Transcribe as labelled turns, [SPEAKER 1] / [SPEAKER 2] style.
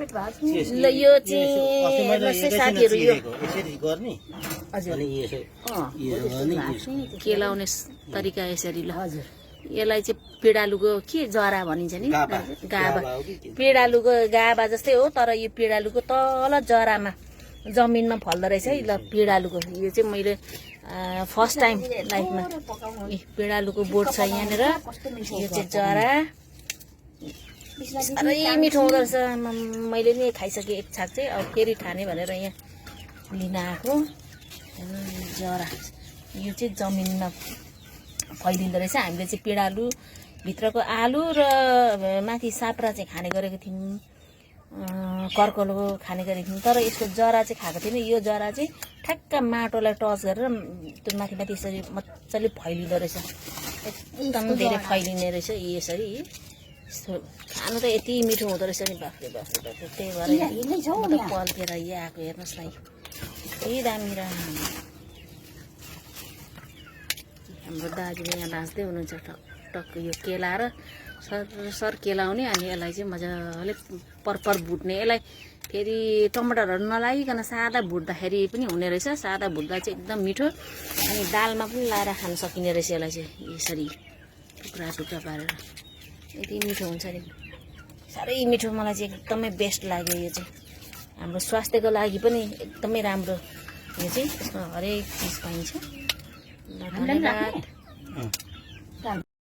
[SPEAKER 1] ल यो चाहिँ साथीहरू यो
[SPEAKER 2] यसरी गर्ने
[SPEAKER 1] हजुर
[SPEAKER 2] अनि यसो
[SPEAKER 1] केलाउने तरिका यसरी ल यसलाई चाहिँ पिडालुको के जरा भनिन्छ नि गाबा पिडालुको गाबा जस्तै हो तर यो पिडालुको तल जरामा जमिनमा फल्दो रहेछ है ल पिडालुको यो चाहिँ मैले फर्स्ट टाइम लाइफमा पिडालुको बोट छ यहाँनिर यो चाहिँ जरा साह्रै मिठो हुँदो रहेछ मैले नि खाइसकेँ एक छाक चाहिँ अब फेरि खाने भनेर यहाँ लिन आएको जरा यो चाहिँ जमिनमा फैलिँदो रहेछ हामीले चाहिँ पिडालु भित्रको आलु र माथि साप्रा चाहिँ खाने गरेको थियौँ कर्कलो खाने गरेको थियौँ तर यसको जरा चाहिँ खाएको थिएन यो जरा चाहिँ ठ्याक्क माटोलाई टच गरेर त्यो माथि माथि यसरी मजाले फैलिँदो रहेछ एकदम धेरै फैलिने रहेछ यसरी यस्तो खानु त यति मिठो हुँदो रहेछ नि बाफ्रे बाफ्रे बाफ्रे त्यही भएर म त पल्केर यहाँ आएको हेर्नुहोस् न यति दामी र हाम्रो दाजुले यहाँ भाँच्दै हुनुहुन्छ टक्क यो केला र सर केलाउने अनि यसलाई चाहिँ मजाले परपर भुट्ने यसलाई फेरि टमाटरहरू नलागिकन सादा भुट्दाखेरि पनि हुने रहेछ सादा भुट्दा चाहिँ एकदम मिठो अनि दालमा पनि लाएर खान सकिने रहेछ यसलाई चाहिँ यसरी टुक्रा टुक्रा पारेर यति मिठो हुन्छ नि साह्रै मिठो मलाई चाहिँ एकदमै बेस्ट लाग्यो यो चाहिँ हाम्रो स्वास्थ्यको लागि पनि एकदमै राम्रो यो चाहिँ यसमा हरेक चिज पाइन्छ धन्यवाद।